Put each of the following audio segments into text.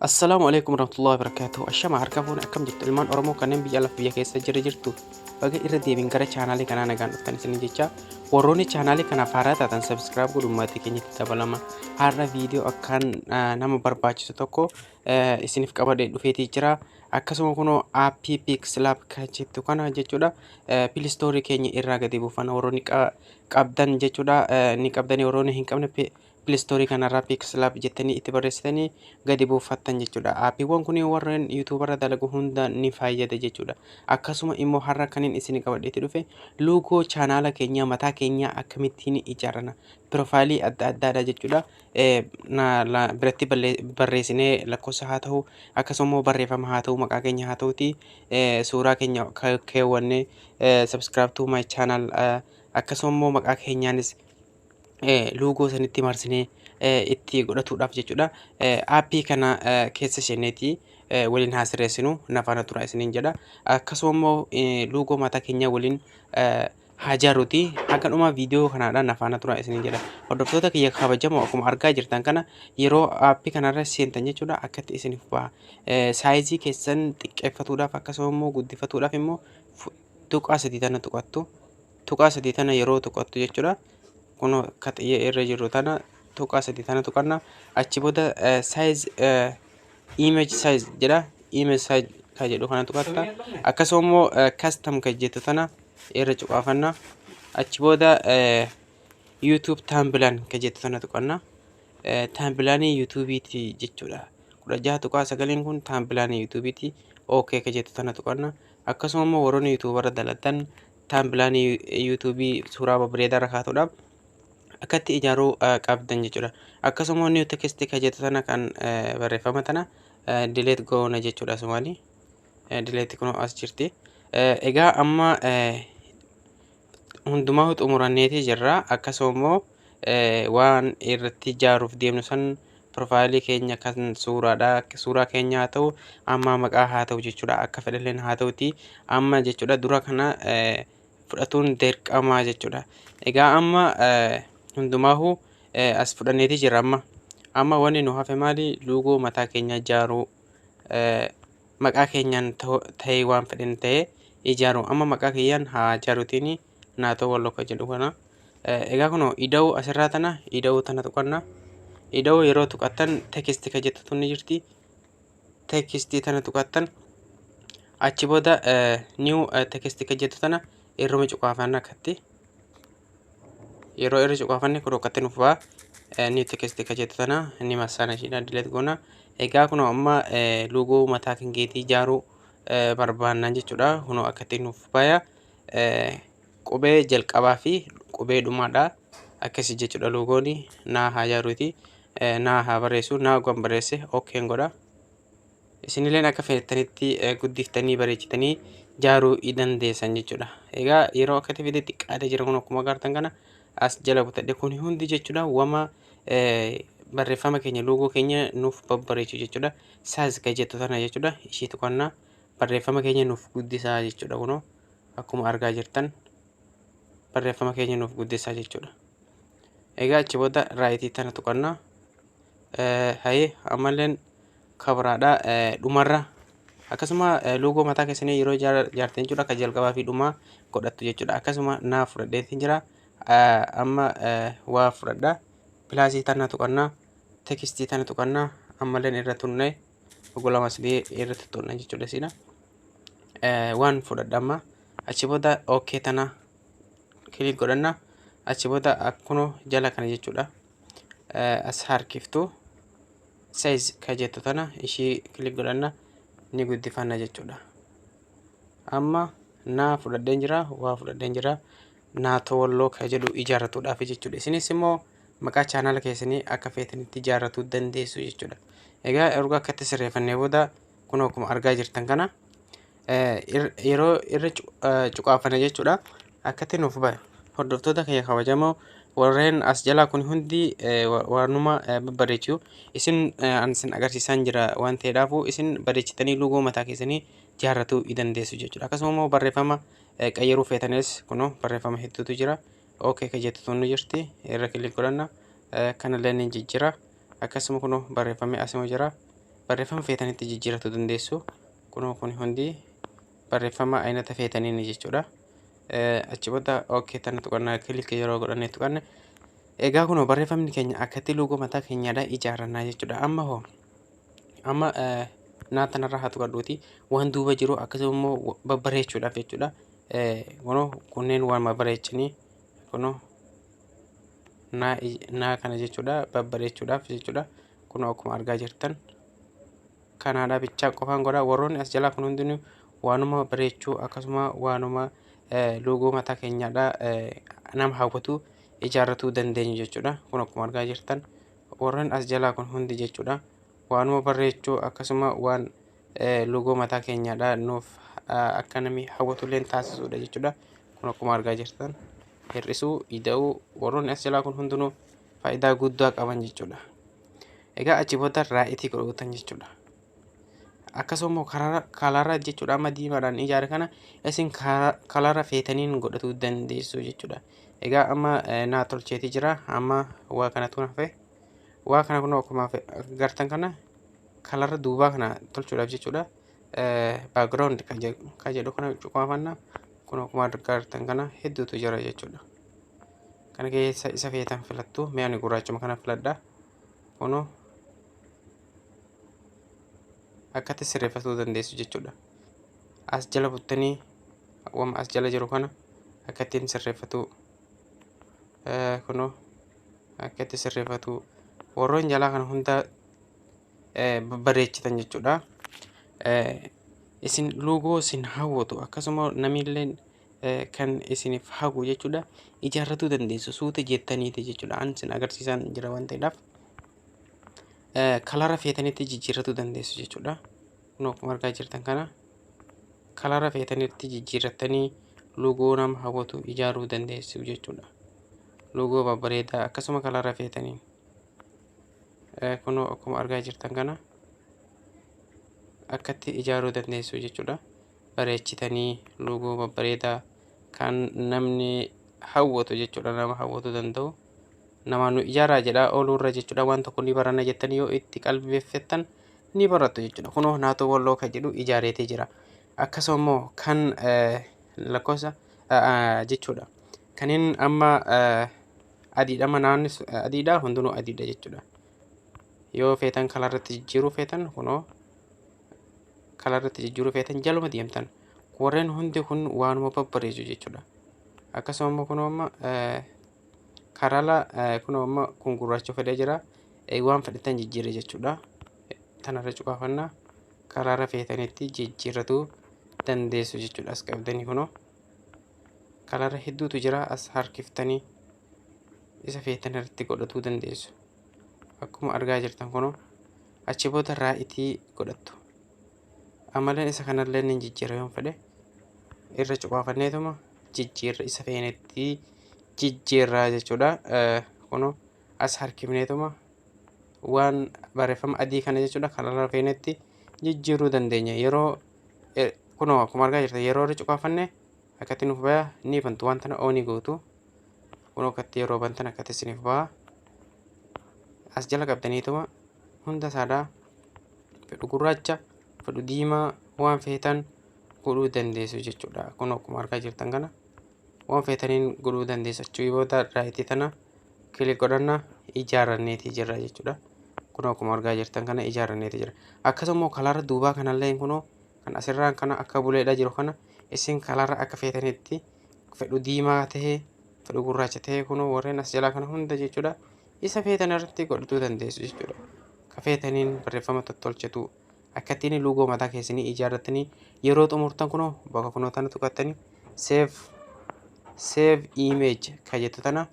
Assalaamu alaikum warahmatullahi wabarakatuh. Ashama harka fuune, akkam jirtu ilmaan Oromoo kanneen biyya alaaf biyya keessa jira jirtu? Baga irra deebiin gara chaanaalii kanaa nagaan dhuftan isinin jecha, warroonni chaanaalii kanaaf haaraa taatan subscribe godhuun maatii keenyatti dabalama. Har'a viidiyoo akkaan nama barbaachisu tokko isiniif qabadhee dhufeetii jira. Akkasuma kunoo aappii PixelLab kan jettu kana jechuudha. Play Store keenya irraa gadi buufana warroonni qabdan jechuudha. Ni qabdanii, warroonni hin qabne Play Store kanarraa PixelLab jettanii itti barreessitanii gadi buufattan jechuudha. Aappiiwwan kun warreen YouTube irra dalagu hunda ni fayyada jechuudha. Akkasuma immoo har'a kanin isin qabadheetti dhufe logo chaanaala keenyaa mataa keenyaa akkamittiin ijaarana, piroofaayilii adda addaadha jechuudha. Biratti barreessinee lakkoofsa haa ta'u, akkasuma immoo barreeffama haa ta'u, maqaa keenya haa ta'uti, suuraa keenya keewwannee "subscribe to my channel", akkasuma immoo maqaa keenyaanis logo sanitti marsinee itti godhatuudhaaf jechuudha. Aappii kana keessa seenneeti waliin haa sirreessinu, na faana tura isiniin jedha. Akkasuma immoo logo mataa keenyaa waliin haa jaaruuti. Haga dhuma viidiyoo kanaadha na faana tura isiniin jedha. Hordoftoota kiyya kabajamoo, akkuma argaa jirtan kana yeroo aappii kanarra seentan jechuudha, akkatti isiniif baha. Saayizii keessan xiqqeeffatuudhaaf akkasuma immoo guddifatuudhaaf immoo tuqaa sadii tana tuqattu. Tuqaa sadii tana yeroo tuqattu jechuudha. Kun akka xiyya irra jiru tana tuqaa sadii tana tuqanna. Achi booda size, image size jedha. Image size kan jedhu kana tuqatta. Akkasuma immoo custom kan jettu tana irra cuqaafanna. Achi booda YouTube thumbnail kan jettu tana tuqanna. Thumbnailii YouTubeiiti jechuudha. 16.9n kun thumbnailii YouTubeiiti. OK kan jettu tana tuqanna. Akkasuma immoo warroonni YouTuberra dalatan thumbnailii YouTubeii suuraa babbareedaa irra kaa'atuudhaaf akkatti ijaaruu qabdan jechuudha. Akkasuma new text kan jettu tana, kan barreeffama tana delete goona jechuudha asumaani. Delete kun as jirti. Egaa amma hundumaa xumuranneetii jirra. Akkasuma immoo waan irratti ijaaruuf deemnu san piroofaayilii keenya kan suuraadha. Suuraa keenya haa ta'u, amma maqaa haa ta'u jechuudha. Akka fedhalleen haa ta'uti amma jechuudha, dura kana fudhatuun dirqamaa jechuudha. Egaa amma hundumaahu as fudhanneetii jirra amma. Amma wanni nu hafe maali? Logo mataa keenya ijaaruu, maqaa keenyaan ta'ee, waan fedhan ta'ee ijaaruu. Amma maqaa kiyyaan haa ijaaruutiin, Naatoo Walloo kan jedhu kana. Egaa kunoo ida'uu asirraa tana, ida'uu tana tuqanna. Ida'uu yeroo tuqattan text kan jettu ni jirti. Textii tana tuqattan, achi booda new text kan jettu tana irruma cuqaafanna akkatti. Yeroo irra cuqaafanne kun akkatti nuuf ba'a. New text kan jettu tana ni massaana ishiidha, delete goona. Egaa kunoo amma logo mataa kan keetii ijaaruu barbaanna jechuudha. Kunoo akkatti nuuf baya. Qubee jalqabaa fi qubee dhumaadha. Akkasi jechuudha, logoon naa haa ijaaruuti. Naa haa barreessu. Naa ogaan barreesse OKn godha. Isinilleen akka feetanitti guddiftanii bareechitanii ijaaruu dandeessan jechuudha. Egaa yeroo akkatti fide xiqqaatee jira kun, akkuma agartan kana as jala butadhe, kun hundi jechuudha wama barreeffama keenya, logo keenya nuuf babbareechu jechuudha. Size kan jettu tana jechuudha, ishii tuqannaa, barreeffama keenya nuuf guddisaa jechuudha. Kunoo akkuma argaa jirtan barreeffama keenya nuuf guddisaa jechuudha. Egaa achi booda rightii tana tuqannaa. Hayee, ammalleen kabiraadha dhumarra. Akkasuma logo mataa keessanii yeroo ijaartan jechuudha, akka jalqabaa fi dhumaa godhattu jechuudha. Akkasuma naa fudhadheetiin jira. Amma waa fudhadha. Plusii tana tuqannaa. Textii tana tuqannaa. Ammalleen irra tunnee oguu lama sadii irratti tunna jechuudha siidha. Waan fudhadha amma. Achi booda OK tana click godhanna. Achi booda akkunoo jala kana jechuudha. As harkiftu, size ka jettu tana ishii click godhanna, ni guddifanna jechuudha. Amma naa fudhadheen jira, waa fudhadheen jira. Naatoo Walloo ka jedhu ijaarratuudhaaf jechuudha. Isinis immoo maqaa chaanaala keessanii akka feetanitti ijaarratuu dandeessu jechuudha. Egaa erga akkatti sirreeffannee booda kun akkuma argaa jirtan kana yeroo irra cuqaafanne jechuudha, akkatti nuuf bahe. Hordoftoota kiyya kabajamoo, warreen as jalaa kun hundi waanuma babbareechu isin an isin agarsiisaan jira waan ta'eedhaafu, isin bareechitanii logo mataa keessanii ijaarratuu dandeessu jechuudha. Akkasuma immoo barreeffama qayyaruu feetanis kunoo barreeffama hedduutu jira. OK ka jettu tun ni jirti, irra click godhanna, kanallee ni jijjiira. Akkasuma kunoo barreeffamni asuma jira. Barreeffama feetanitti jijjiirrachuu dandeessu. Kunoo kun hundi barreeffama aynata feetaniini jechuudha. Achi booda okay tana tuqannaa, click yeroo godhannee tuqanne, egaa kunoo barreeffamni keenya akkatti loogoo mataa keenyaadha ijaarrannaa jechuudha. Amma hoo amma naa tanarraa haa tuqadhuuti, waan duuba jiru akkasuma immoo babbareechuudhaaf jechuudha. Kunoo kunneen waan babbareechanii, kunoo naa kana jechuudha, babbareechuudhaaf jechuudha. Kunoo akkuma argaa jirtan kanaadha, bichaa qofaan godha. Warroonni as jalaa kun hundinuu waanuma bareechuu, akkasuma waanuma loogoo mataa keenyaadha nama hawwatu ijaarratuu dandeenyu jechuudha. Kun akkuma argaa jirtan warreen as jalaa kun hundi jechuudha, waanuma bareechuu, akkasuma waan loogoo mataa keenyaadha nuuf akka namni hawwatullee taasisudha jechuudha. Kun akkuma argaa jirtan hir'isuu, ida'uu, warroonni as jalaa kun hundinuu faayidaa guddaa qaban jechuudha. Egaa achi booda right godhatan jechuudha. Akkasuma color jechuudha, amma diimaadhaan ijaare kana isin color feetaniin godhatuu dandeessu jechuudha. Egaa amma naa tolcheetii jira. Amma waa kanatu hafe. Waa kana kun akkuma gartan kana color duubaa kana tolchuudhaaf jechuudha. Background kan jedhu kana cuqaafanna. Kun akkuma argartan kana hedduutu jira jechuudha. Kana keessa isa feetan filattu. Mee ani gurraachuma kana filadha. Kunoo akkatti sirreeffatuu dandeessu jechuudha. As jala buttanii wama as jala jiru kana akkattiin sirreeffatu, kunoo akkatti sirreeffatu, warroon jalaa kana hunda babbareechitan jechuudha. Isin loogoo isin hawwatu, akkasuma namillee kan isiniif hagu jechuudha, ijaarratuu dandeessu suuta jettaniiti jechuudha. An isin agarsiisan jira waan ta'eedhaaf. Color feetanitti jijjiirratuu dandeessu jechuudha. Kun akkuma argaa jirtan kana color feetanitti jijjiirrattanii loogoo nama hawwatu ijaaruu dandeessu jechuudha. Loogoo babbareedaa akkasuma color feetaniin. Kunoo akkuma argaa jirtan kana akkatti ijaaruu dandeessu jechuudha. Bareechitanii loogoo babbareedaa kan namni hawwatu jechuudha, nama hawwatuu danda'u. Nama nu ijaaraa jedhaa ooluurra jechuudha, waan tokko ni baranna jettanii yoo itti qalbeeffattan ni barattu jechuudha. Kunoo Naatoo Walloo kan jedhu ijaareetee jira. Akkasuma immoo kan lakkoofsa jechuudha. Kaniin amma adiidha, naanni adiidha, hundinuu adiidha jechuudha. Yoo feetan colorratti jijjiiruu feetan, kunoo colorratti jijjiiruu feetan jaluma deemtan. Warreen hundi kun waanuma babbareedu jechuudha. Akkasuma immoo kunoo amma karala, kunoo amma kun gurraacha fedhee jira. Waan fedhatan jijjiire jechuudha. Tanarra cuqaafannaa color feetanitti jijjiirratuu dandeessu jechuudha. As qabdanii kunoo color hedduutu jira, as harkiftanii isa feetan irratti godhatuu dandeessu. Akkuma argaa jirtan kunoo achi booda right godhattu. Amaleen isa kanallee ni jijjiira yoon fedhe, irra cuqaafanneetuma jijjiirra, isa feenetti jijjiirraa jechuudha. Kunoo as harkifneetuma waan barreeffama adii kana jechuudha color feenetti jijjiiruu dandeenya. Yeroo kunoo akkuma argaa jirtan yeroo irra cuqaafanne akkatti nuuf baya, ni bantu, waan tana on gootu. Kunoo akkatti yeroo bantan akkatti isiniif baha. As jala qabdaniituma hunda isaadhaa fedhu gurraacha, fedhu diimaa, waan feetan godhuu dandeessu jechuudha. Kun akkuma argaa jirtan kana waan feetaniin godhuu dandeessu. Achii booda right tana click godhanna, ijaarranneetii jirra jechuudha. Kun akkuma argaa jirtan kana ijaarranneetii jira. Akkasuma color duubaa kanallee kunoo kan asirraan kana akka buleedha jiru kana isin color akka feetanitti, fedhu diimaa tahee, fedhu gurraacha tahee, kunoo warreen as jalaa kana hunda jechuudha, isa feetan irratti godhachuu dandeessu jechuudha. Ka feetaniin barreeffama tottolchetu akkattiin loogoo mataa keessanii ijaarratanii yeroo xumurtan, kunoo bakka kunoo tana tuqattanii save image ka jettu tana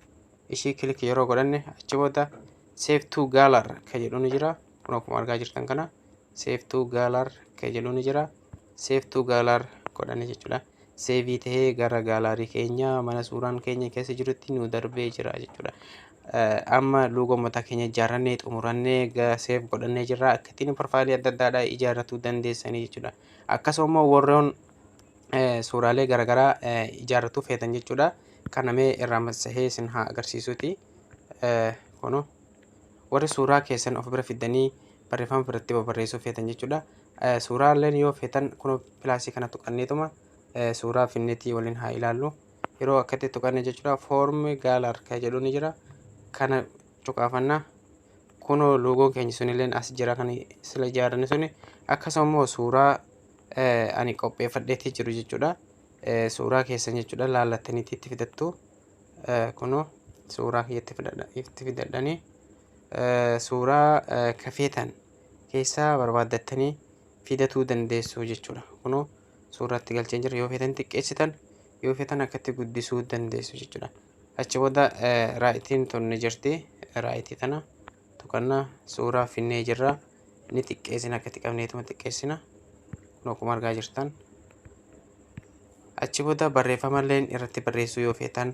ishii click yeroo godhanne, achi booda save to gallery ka jedhu ni jira. Kun akkuma argaa jirtan kana save to gallery ka jedhu ni jira. Save to gallery godhanne jechuudha. Save tahee gara gallery keenya mana suuraan keenya keessa jirutti nu darbee jira jechuudha. Amma loogoo mataa keenya ijaarrannee xumurannee save godhannee jirra. Akkattiin profile adda addaadhaa ijaarratuu dandeessanii jechuudha. Akkasuma immoo warroon suuraalee garaagaraa ijaarratuu feetan jechuudha. Kana mee irraa massahee isin haa agarsiisuuti. Kunoo warri suuraa keessan of bira fiddanii Barreeffama biratti barreessuu feetan jechuudha. Suuraaleen yoo feetan kun plusii kana tuqanneetuma suuraa finneetii waliin haa ilaallu. Yeroo akkatti tuqanne jechuudha, from gallery kan jedhu ni jira. Kana cuqaafannaa, kunoo loogoon keenya sunilleen as jira, kan sila ijaarranne suni. Akkasuma immoo suuraa ani qopheeffadheetii jiru jechuudha. Suuraa keessan jechuudha laallattaniitti itti fidattu. Kunoo suuraa kiyyatti itti fidadhanii suuraa kafeetan keessaa barbaaddattanii fidatuu dandeessu jechuudha. Kunoo suuraatti galchee jira. Yoo feetan xiqqeessitan, yoo feetan akkatti guddisuu dandeessu jechuudha. Achi booda rightiin tun ni jirti. Rightii tana tuqannaa, suuraa finnee jirra. Ni xiqqeessina, akkatti qabneetuma xiqqeessina. Kun akkuma argaa jirtan. Achi booda barreeffamallee irratti barreessuu yoo feetan,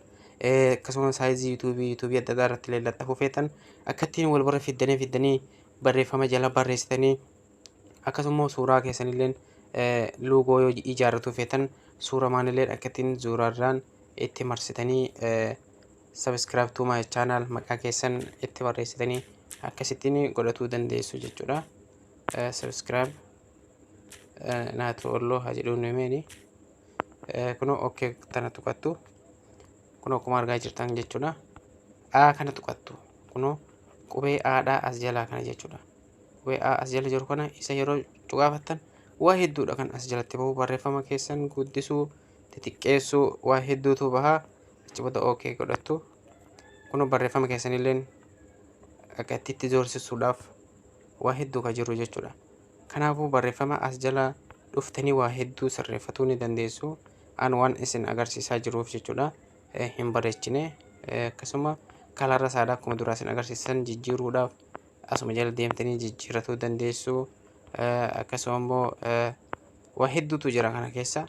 akkasuma sizeii YouTubeii adda addaa irratti illee laxxafuu feetan, akka ittiin wal bira fiddanii fiddanii barreeffama jala barreessitanii, akkasuma suuraa keessanillee loogoo yoo ijaarratuu feetan, suura maanillee akka ittiin suuraarraan itti marsitanii, "Subscribe to my channel" maqaa keessan itti barreessitanii akkasittiin godhatuu dandeessu jechuudha. Subscribe naatu olloo haa jedhuun himeeni. Kunoo okay tana tuqattu, kunoo akkuma argaa jirtan jechuudha. A kana tuqattu, kunoo qubee Aadhaa as jalaa kana jechuudha. Qubee A as jala jiru kana isa yeroo cuqaafattan waa hedduudha kan as jalatti bahu. Barreeffama keessan guddisuu, xixiqqeessuu, waa hedduutu baha. Achi booda okay godhattu. Kunoo barreeffama keessanilleen akka itti zoorsisuudhaaf waa hedduu kan jiru jechuudha. Kanaafuu barreeffama as jala dhuftanii waa hedduu sirreeffatuu ni dandeessu. An waan isin agarsiisaa jiruuf jechuudha. Hin bareechine. Akkasuma colora isaadha akkuma duraa isin agarsiisan jijjiiruudhaaf asuma jala deemtanii jijjiirratuu dandeessu. Akkasuma immoo waa hedduutu jira, kana keessa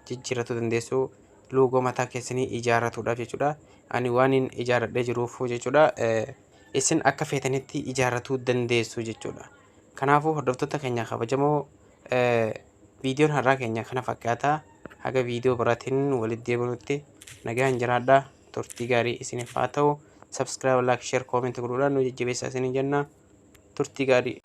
jijjiirratuu dandeessu. Loogoo mataa keessanii ijaarratuudhaaf jechuudha. Ani waan hin ijaarradhee jiruuf jechuudha. Isin akka feetanitti ijaarratuu dandeessu jechuudha. Kanaafuu hordoftoota keenya kabajamoo, viidiyoon har'aa keenya kana fakkaata. Haga viidiyoo biraatiin walitti deebinutti nagaan jiraadhaa. Turtii gaarii isiniif haa ta'u. Subscribe, like, share, comment godhuudhaan nu jajjabeessaa isiniin jenna. Turtii gaarii.